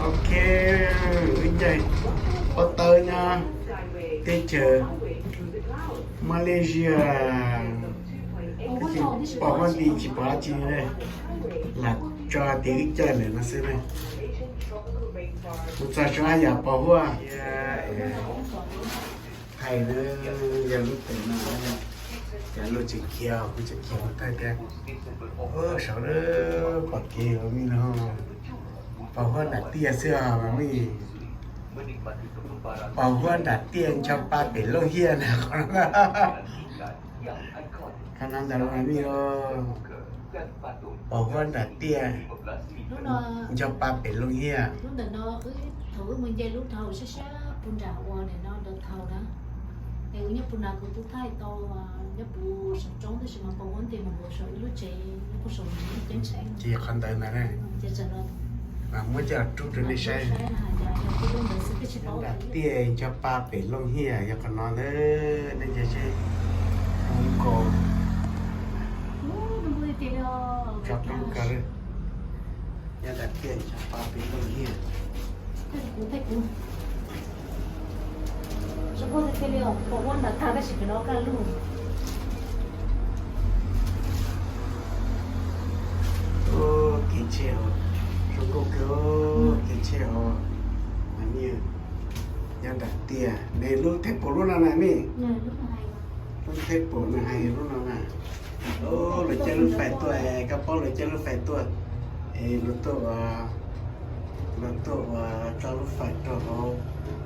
Ok, wb caij pob tawb nyob teb chaws Malaysia, pos huab nti tsis pom dab tsi li, lam tso tias wb caij lawm no xwb na. Kuv txog tso yam pos huab thaij na, yog lub pem no, yog luag tseem khiav, kuv tseem khiav mus thaij thiab. Saum lawm pom kev ua me no, pos huab nram tiaj xwb os mas me. Pos huab nram tiaj ncho pa pem Looj Hiaj na. Qhov no ntag los mas me, pos huab nram tiaj ncho pa pem Looj Hiaj. Ces qhov ntawd ntag na, mas muab coj rub rau nej saib. Nram tiaj ncho pa pem Looj Hiaj yog qhov no ntag, nej cia seb zoo nkaus. Tso koob kawg li. Nyob nram tiaj ncho pa pem Looj Hiaj. Kev tsheb, zoo nkauj kawg, kev tsheb os. Nyob nram tiaj ne, lub thej pum lub no na me. Lub thej pum no hais lub no na. Lawv caij lub fais tuaj, koj paub lawv caij lub fais tuaj, es luag tuaj ua, luag tuaj ua tso lub fais rau hauv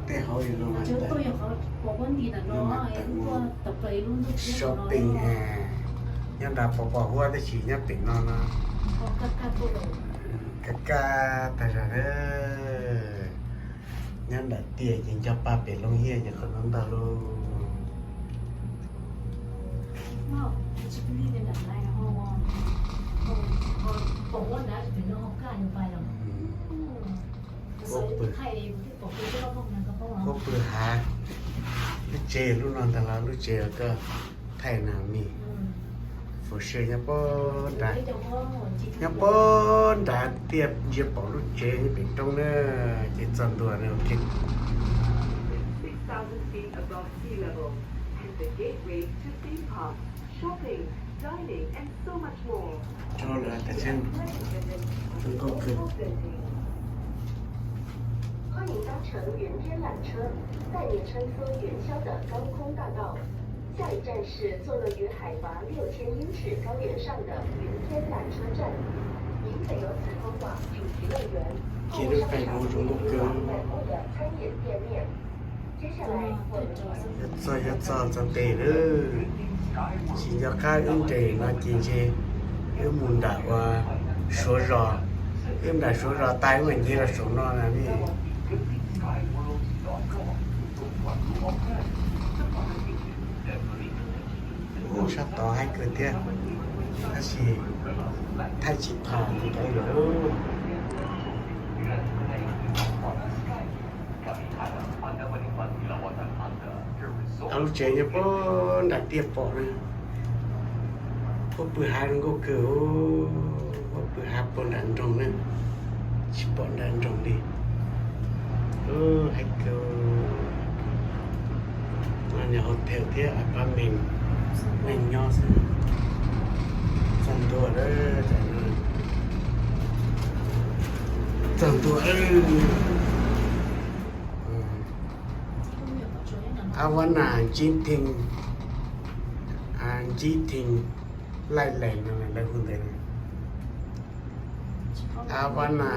tej hauv li no mas, no mas tawm mus shopping. Nyob nram pos pos huab tab sis nyob pem no no, kaj kaj tag zog. Nyob nram tiaj ces ncho pa pem Looj Hiaj ces qhov no ntag lauj. Huab pw hav, lub tsev lub no ntag los lub tsev koj thaij na me. For sure nyob pob nrad, nyob pob nrad tiaj ntsia pom lub tsev nyob pem roob na, ces txog ntua na, ok. Tso lawm tas seb, zoo nkauj kawg. 欢迎搭乘云天缆车，带您穿梭云霄的高空大道。下一站是坐落于海拔六千英尺高原上的云天缆车站。您可由此通往主题乐园、购物商场以及玩乐部的餐饮店面。接下来，我们 Yuav txog, yuav txog, txog tes lawm. Tsis nco qab wb nres no ces ntshe wb mus nram ua Suav zos, wb nram Suav zos tas wb mam nce los saum no na me. Ub, sab tod haib kawg thiab, tab sis thaij tsis tau li cas li lawm. Lub tsev nyob puag nram tiaj pom na. Huab pw hav zoo nkauj kawg, huab pw hav puag nram nroog na, tsis pom nram nroog li. Haib kawg. No yog hotel thiab apartment, neeg nyob xwb. Txog ntua lawm, txog ntua lawm. Havana Genting, Genting Lailais no lawv hu ntawd. Havana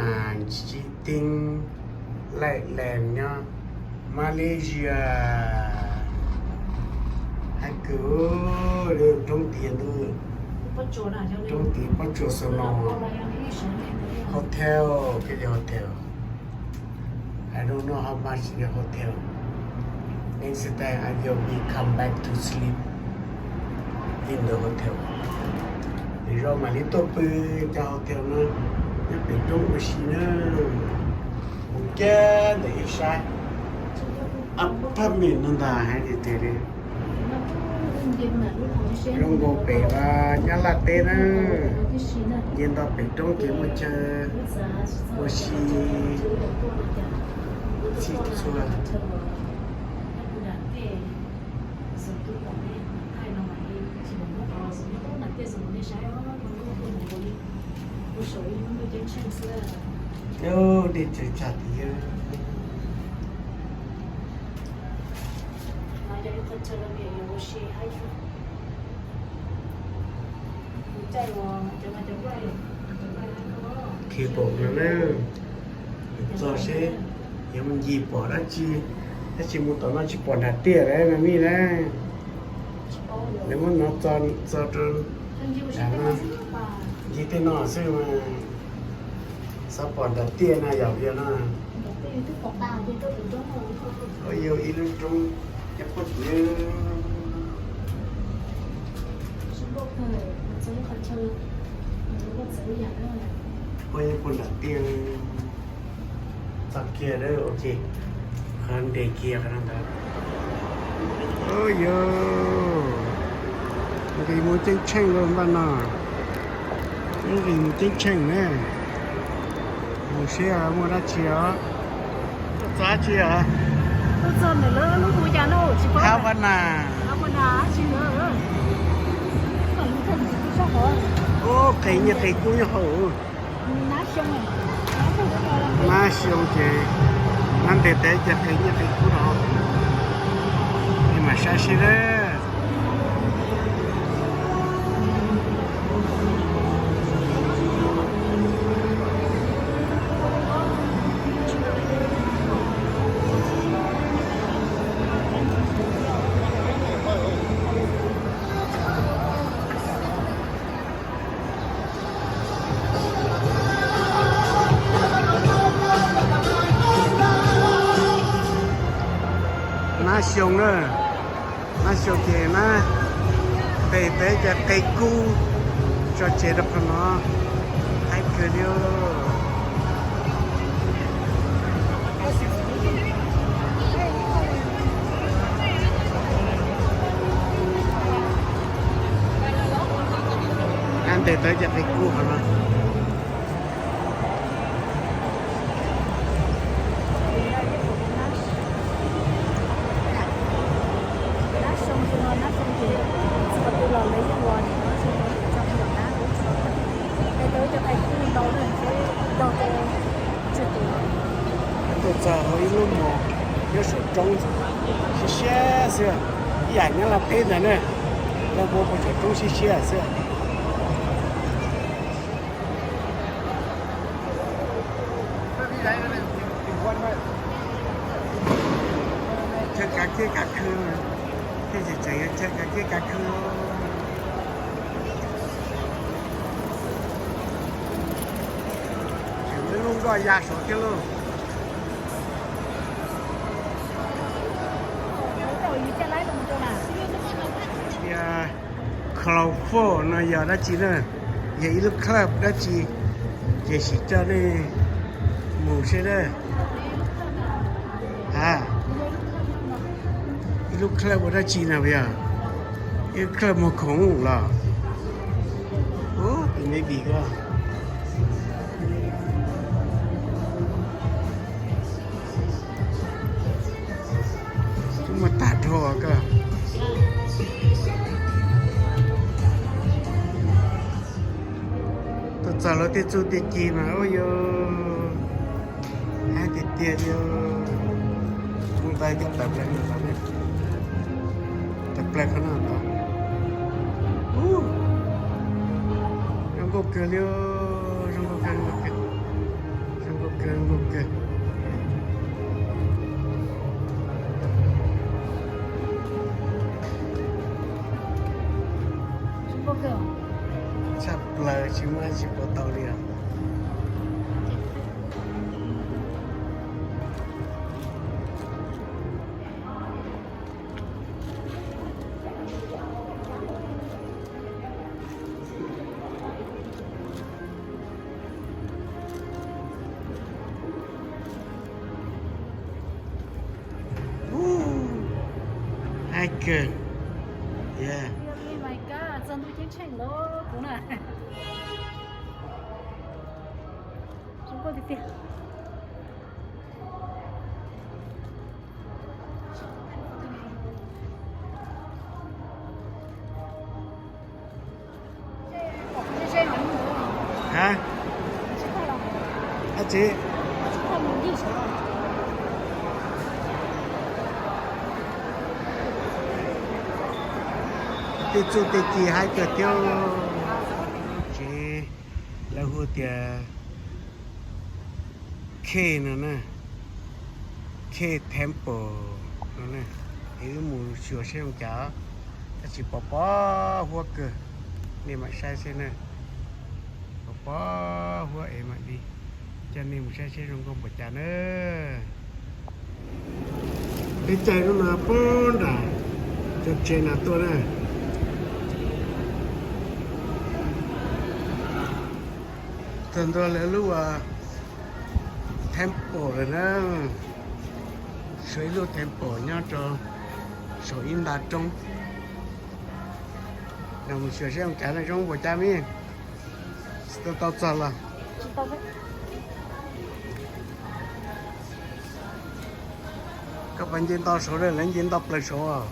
Genting Lailais nyob Malaysia. Haib kawg, roob tid ntuj, roob tid pob tsuas xaus no. Hotel, koj yog hotel. I don't know how much in the hotel. Next time I will be come back to sleep in the hotel. Lwm zaus mam li tuaj pw cov hotel no, nyob pem roob ua si na. Mus kiag ntawm ib sab apartment no ntag hais tiag tiag li. Zoo nkaus pem Nyab Laj teb na, nce nto pem roob ces muaj chaw ua si, Txhij txhua. Dej tsaws tsam tim yawg. Khiav pom no na, txog seb yuav mus ncig pom dab tsi, tab sis mus tom no tsis pom nram tiaj lawm mas mij na. Lawv muab no txo rau nram no, ncig tej no xwb mas xav pom nram tiaj na yom, yog no. Ua yog ib lub roob nyob puag tim, ua nyob puag nram tiaj. Txog kiag lawm, qhov nres kiag qhov no ntag. Yog nqis mus ceeb tsheej lawm npaj no, nqis mus ceeb tsheej na. Mus seb muaj dab tsi os. Tuaj txog dab tsi os? Tuaj txog ntawm lub hu cas no tsis paub. Havana. Havana dab tsi na. Ub, qe nyiaj qe kub nyob hauv. Nab xyoo ces nab ntes tes ces qe nyiaj qe kub rau, es mam saib seb na. Nab xyoo na, nab xyoo ces nab ntes tes ces qe kub tso tseg rau qhov no, haib kawg li. Nab ntes tes ces qe kub qhov no. Tuaj txog hauv ib lub mos nyob saum roob siab siab xwb, ib yam nyob Nyab Laj teb ntag na, lawv muab puag saum roob siab siab xwb. Chaw kav kiab kav khw, thiaj tseem yog chaw kav kiab kav khw. Tseem muaj lub nkoj ya saud thiab lauj. Tias Cloud Four no yog dab tsi na? Yog ib lub club dab tsi? Ces sim coj nej mus seb na. Ha, ib lub club ua dab tsi na yog? Ib lub club muag khoom los? Ub, tus navy ko. Twb muaj tag nrho koj. Tuaj txog lawv tej txuj tej ci mas ua yog haib tiag tiag li. Mus ntais cov tawm plaws no tod, tawm plaws qhov no tod. Zoo nkauj kawg li, zoo nkauj kawg, zoo nkauj kawg, zoo nkauj kawg, zoo nkauj kawg. Tshaj plaws tsis muaj dab tsi pom tau li os. Haib kawg. Txog ntuj ceeb tsheej los kuv na. Zoo nkauj tiag tiag. Tej txuj tej ci haib kawg thiab. Tsev lawv hu tias K no na, K Temple no na. Es wb mus xyuas saib zoo cas, tab sis pos pos huab kawg, nej mam saib seb na. Pos pos huab es mam li coj nej mus saib seb zoo nkauj npaum cas na. Peb caij lub no poob nram cov tsev no tuaj na. Txog ntua lawv lub temple lawm na. Suav ib lub temple nyob rau saum ib nta roob. Mus xyuas seb zoo cas, zoo npaum cas me. Tau txog los? Koj puas nce nto saud, lawv nce nto plaws saud.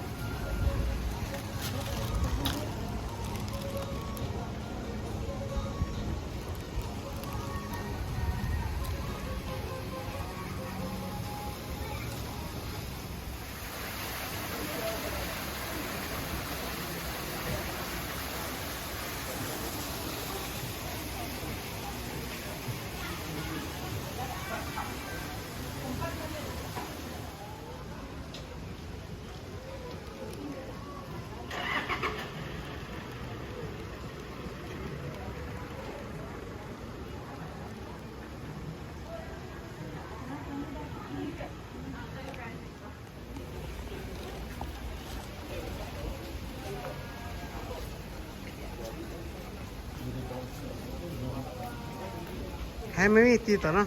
Hais me me ti tom no.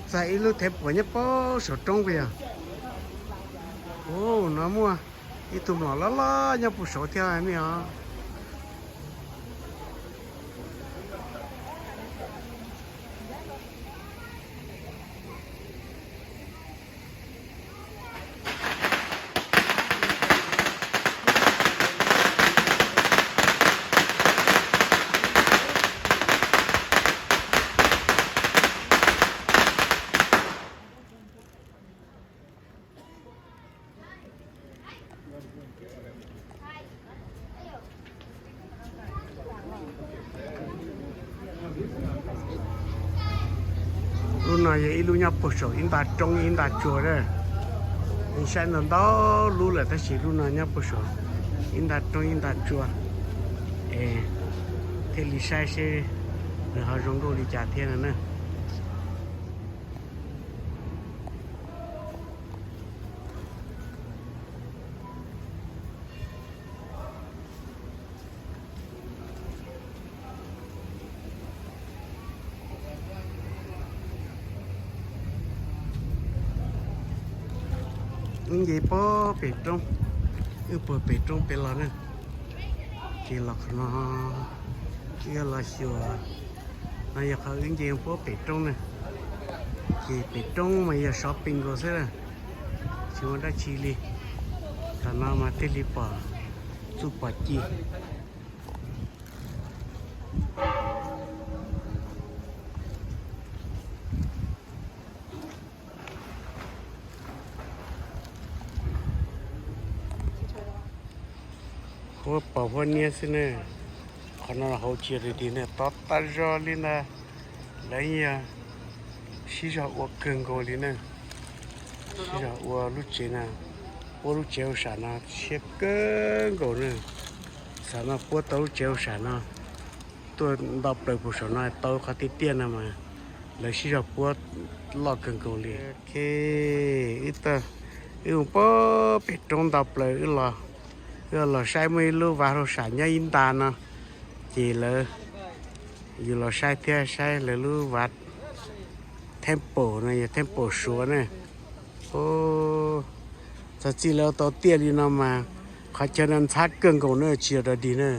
Txog ib lub temple nyob puag saum roob puas yog? Ub, no muaj ib tug mlom loj loj nyob puag saud thiab me os. Lub no yog ib lub nyob puag saum ib nta roob ib nta tsua a. Saib ntau ntau lub lawm tab sis lub no nyob puag saum ib nta roob ib nta tsua es thiaj li saib seb nws ho zoo nkauj li cas thiab no na. Wb nce puag pem roob, wb puag pem roob pem los na, ces los qhov no, wb yuav los xyuas. No yog qhov wb nce puag pem roob na, ces pem roob mas yog shopping nkaus xwb na, tsis muaj dab tsi li. Thaum no mas thiaj li pom txuj pom ci. Huab pos huab niab xwb ne. Qhov no hauv tsis yog dig ne, tod tas zog li ntag. Lawv yog sib zog ua kawg nkaus li ne. Sib zog ua lub tsev na, ua lub tsev hauj sam no siab kawg nkaus ne. Xam no puab tau lub tsev hauj sam no tuaj nto plaws puag saum no tau qhov tiaj tiaj no mas lawv sib zog puab loj kawg nkaus li. Wb, wb mus puag pem roob nto plaws, wb los saib muaj ib lub vaj hauj sam nyob ib nta no, ces lawv, yus los saib thiab, saib lawv lub vaj temple no yog temple Suav ne. Txog txij lawv tau tiaj li no mas qhov chaw no ntxhab kawg nkaus na, tsis yog dog dig na.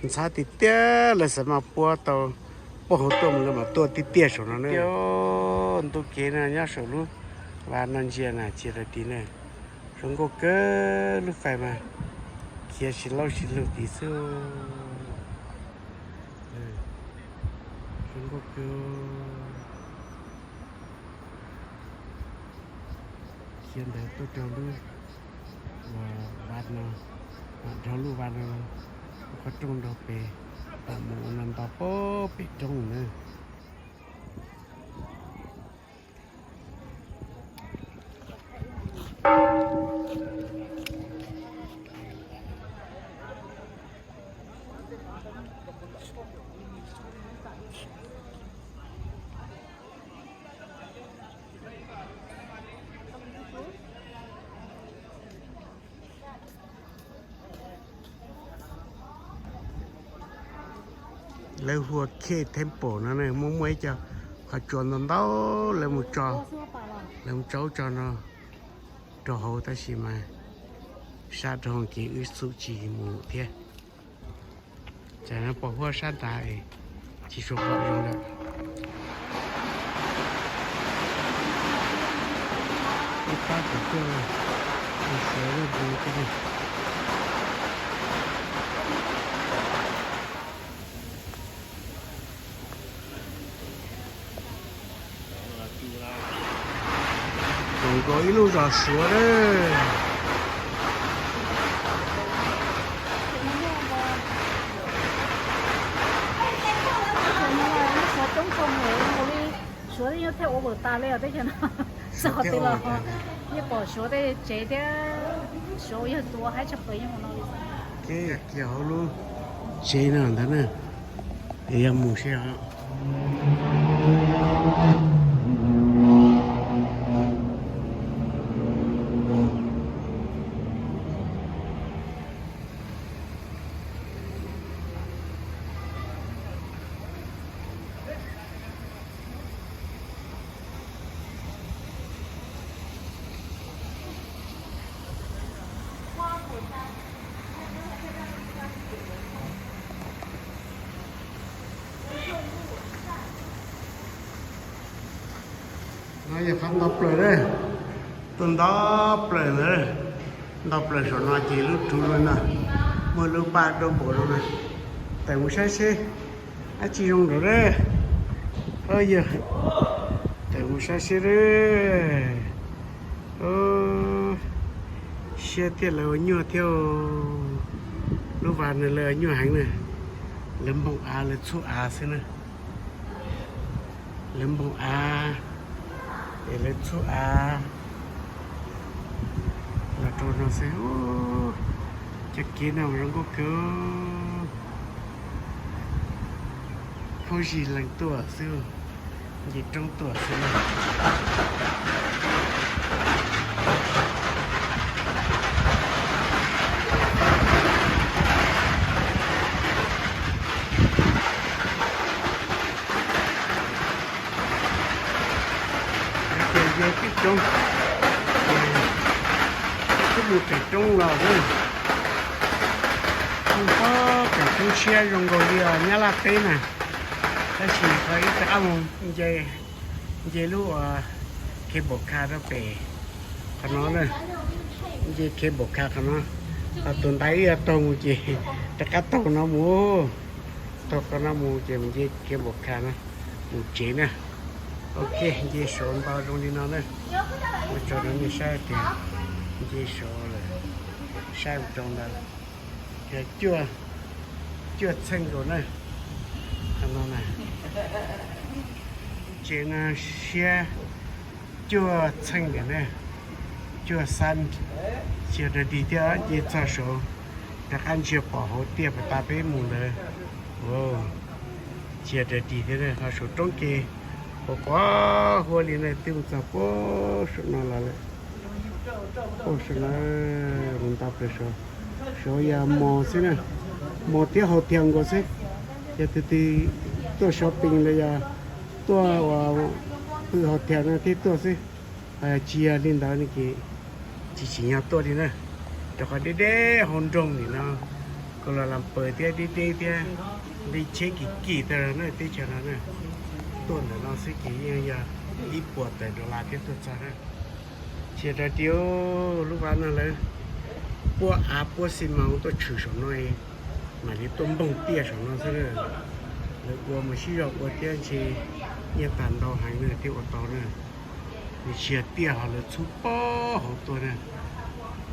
Ntxhab tiag tiag, lawv xam mas puab tau puag hauv tuaj mus lawv mam tuaj tiaj tiaj saum no na. Ntu kev no nyob saum lub vaj no ntsia na tsis yog dog dig na. Zoo nkauj kawg, lub fais mas khiav sib laub sib lug tid xwb. Nkauj kawg. Khiav ntawd tuaj rau lub vaj no, dhau lub vaj no, qhov rooj nrog pem, tam mus ua no nto pem roob na. Lawv hu ua Cave Temple no ne, muaj muaj ib co qhov tsua ntau ntau, lawv mus tso, lawv mus tso ub tso no rau hauv tab sis mas sab rau kev wb xub tsis mus thiab. Cas no pom huab sab nrad es tsis tshua pom zoo lawm. Ib pab kom tuaj ua suav ua npua thiab ne. Zoo nkaus ib lub zos suav lawm. Suav thiaj ua kom tas li os teb chaws no. Xav qhov twg los yeej pom suav tej tsev thiab, suav uas yog tus haib tshaj plaws yeej ua no li. Kiag hauv lub tsev no ntag na, es yog mus seb os. No yog qhov nto plaws na, tuaj nto plaws ntawd, nto plaws saum no ces lub roob lub no muaj lub paj dub npaum no na. Tawm mus saib seb dab tsi zoo nraud na. Yog, tawm mus saib seb. Siab tiag lawv ua nyuaj thiab. Lub vaj no lawv ua nyuaj heev na. Lawv npoog av lawv txhub av xwb na. Lawv npoog av es lawv txhub av los rau no xwb. Cov kev no zoo nkauj kawg. Phooj ywg leej tuaj xwb, nce roob tuaj xwb na. Ces nce tib roob, twb mus pem roob los, mus pem roob siab zoo nkaus li Nyab Laj teb na, tab sis qhov ib rov qab mus nce, nce lub cable car rau pem qhov no na, nce cable car qhov no, tus ntaiv ib taug mus ces rov qab taug no mus, taug qhov no mus ces mus nce cable car no mus tsev na. Ok, nce saud nto zoo li no na, ua tsaug rau nej saib tias nce saud lawm, saib mus rau ntawd, cuaj, cuaj txheej nkaus na. Qhov no na, tsev no siab cuaj txheej ntawm na, cuaj xab, tsis yog rag dig thiab, nce txog saud rov qab ntsia pom hauv tiaj puas tas peb mus ntawd. Tsis yog rag dig thiab, ho saum roob ke puas pom huab li na, twb mus txog puag saum no los lawm. Puag saum no, mus nto plaws saud, saud yog mall xwb na, mall thiab hotel nkaus xwb. Yog tus twg tuaj shopping los yog tuaj ua pw hotel no thiaj tuaj xwb. Tsis yog li ntawd no ces tsis tsim nyog tuaj li na, rau qhov deb deb hauv nroog nim no, Kuala Lumpur thiab deb deb thiab, nqi tsheb kim kim tag na teb chaws no na. Tuaj ntawm no xwb ces yeej yog ib puas tawm dollar thiab tuaj txog na. Tsis yog rag dig, lub vaj no lawv puab av puab xi mas tuaj tshwm saum no, mam li tuaj npoog tiaj saum no xwb. Ua mus sib zog ua thiab ntshe nyiaj tag ntau heev na thiaj ua tau na. Nws tsis yog tiaj ho lawv txhub pob hauv tuaj na,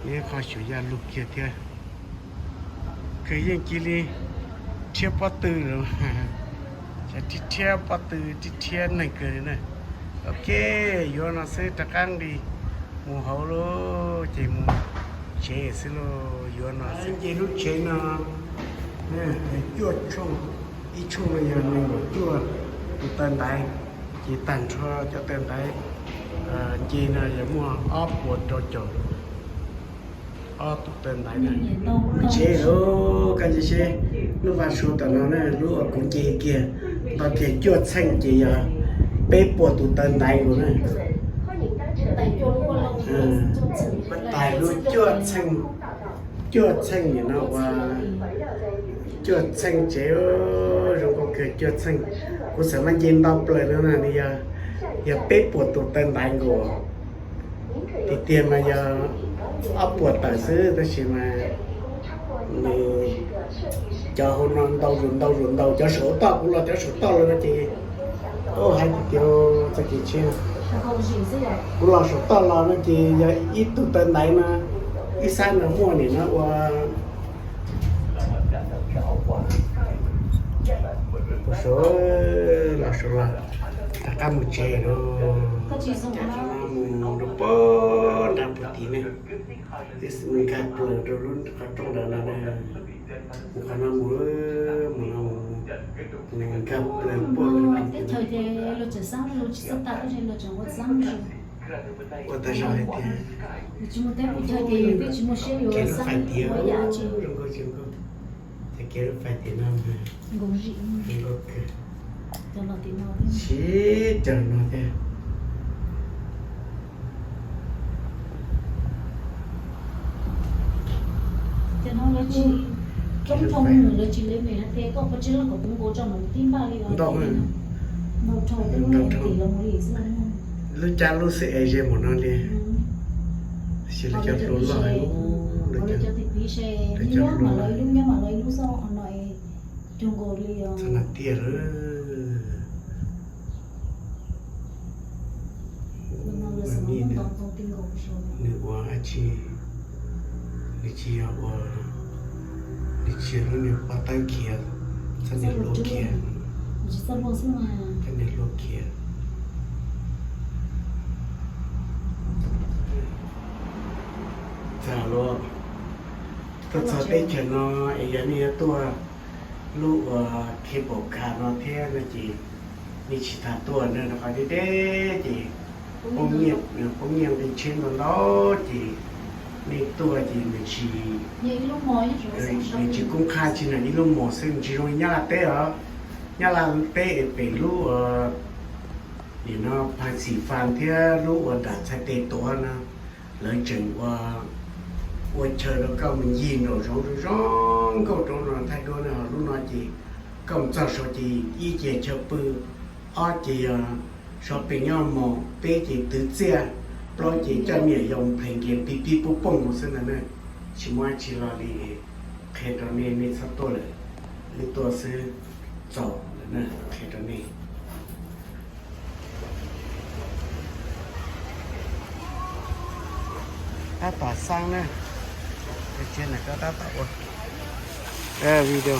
neb qhov xyuas yaj lug kiag thiab. Kawg yeej cia li rhiab pob tw lawm, rhiab pob tw rhiab neeg kawg li na. Ok, yuav no xwb rov qab nqis mus hauv lawm ces mus tsev xwb lauj. Yuav no xwb ces lub tsev no cuaj tshooj, ib tshooj no yog nees nkaum cuaj tus taw ntaiv, ces tag nrho cov taw ntaiv nce no yog muaj ob puas rau caum ob tus taw ntaiv na. Tsev lawm, koj cia seb, lub vaj suav tom no na, lub uas kuv nce kiag, nto kiag cuaj txheej ces yog peb puas tus taw ntaiv nkaus na. Tais lub cuaj txheej, cuaj txheej nim no ua cuaj txheej tsev, zoo nkauj kawg cuaj txheej. Kuv xav mas nce ntau plaws no na, nws yog, yog peb puas tus taw ntaiv nkaus. Tiag tiag mas yog ob puas tawm xwb tab sis mas nws cov hauv no ntau zus ntau zus ntau, cov saum toj kuv los, cov saum toj los no ces, hais tias txoj kev tsheb no, kuv los saum toj los no ces yog ib tug taw ntaiv no, ib sab no muaj nim no ua Ua suav los suav los, rov qab mus tsev lawm. Mus rau pem nrad puag tid ne, nkag plaws rau lub qhov rooj ntawd no, mus qhov no mus, mus no mus, nkag plaws puag lub teb chaws ces luag tseem xab, luag tsis txhob tas, tab sis luag tseem ua xab zus. Ua tag zog hais tias, tsis mus teb mus chaw ces yus twb tsis muaj siab yuav xab ua yam tsi. Ces kev lub fais tim no, nkaus zim, nkaus kawg, sib caw no thiab. Cov no lawv tsis, coob dhau mus lawv tsis le me hais tias koj pov tseg loj kom kuv nkaus tso mam tib npaj li os. Ntau dhau, lub caj lub xwb es ze mus no li. Tab sis lawv cov hlua loj, lawv cov hlua loj, lub nyob mas lawv lub xwb no es cuag nkaus li os. Txog nas tiaj lawm. Nws ua dab tsi? Nws tsis yog ua, nws tsis yog lub niag pob tawb khiav, txhob niag hlua khiav, txhob niag hlua khiav. Txog lawm, tuaj txog teb chaws no es yog nej yuav tuaj lub uas cable car no thiab no ces nej tsis tas tuaj na, rau qhov deb deb ces poob nyiaj, poob nyiaj nqi tsheb ntau ntau ces nej tuaj ces nws tsis, nws tsis koob qhab tsi na, ib lub mos xwb, nws tsis zoo li Nyab Laj teb os. Nyab Laj teb es pem lub uas nim no Pha Xi Fas thiab lub uas nram txhais tes tuav no, lawv tseem ua, ua chaw rau koj mus ncig nraum zoov zoo zoo nkauj rau no thaij duab na. Ho lub no ces koj mus txog saud ces ib ces chaw pw, ob ces yog shopping nyob mos, peb ces twv txiaj, plaub ces coj me nyuam yaus pheem nkias pib pib pub pooj mus xwb ntag na. Tsis muaj dab tsi los li, qhia rau nej, nej txhob tuaj lawm, wb tuaj xwb txaus lawm na, qhia rau nej. Tab tom xab na, tab tom ua video.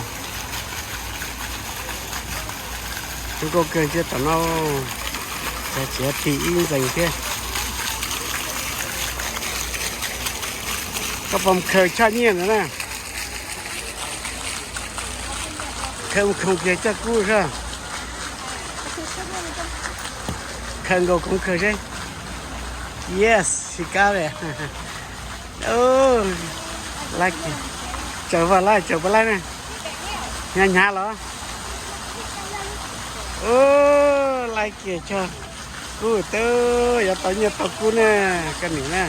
Zoo nkauj kawg thiab tom no, txiav tib ib ntxees thiab. Koj puas khaws choj nyiaj ntawd na? Khaws mus khoom kiag coj kub sab. Khaws nkaus khoom khaws seb. Yes, xim kab li. Laib kiag. Tsaws puas laib, tsaws puas laib na? Hnyav hnyav los? Laib kiag tso. Kub twb yuav tau nyiaj tau kub na, koj niam na.